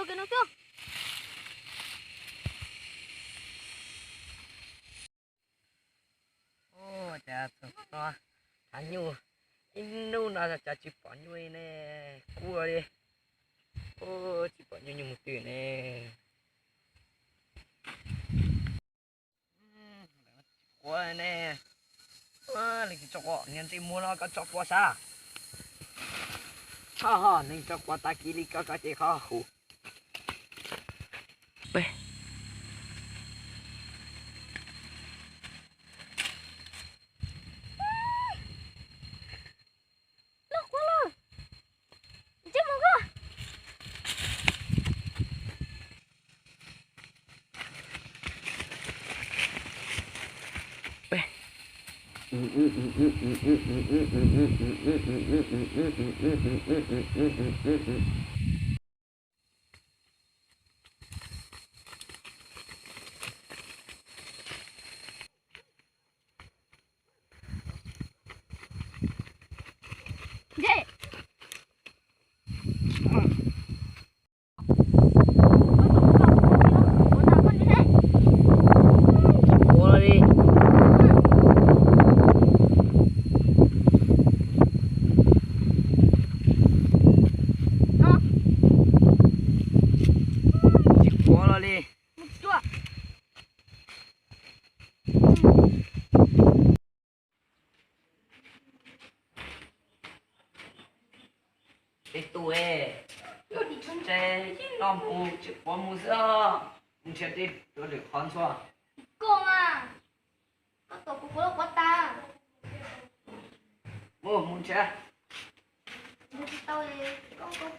Ua no xwb. Ua cas txog no thav nyuj ib hnub no cas tsis pom nyuj ne, kub li. Ua tsis pom nyuj, nyuj mus twg ne? Quav ne, leej twg tso quav, niag ntsej muag no koj tso quav sav? Tshaj ho neeg tso quav tag kis li koj, koj ces qhov hu. Los quav los, ntsej muag koj. Tsis quav li. Tsis quav los li. Tej tus es, ntshe yeej no mus tsis quav mus xwb os. Mus nrhiav dej rau lwm qhov ntxhua. Koj mas, koj tuav kuv quav los quav tas. Mus, mus nrhiav. Mus tsis tau, koj, koj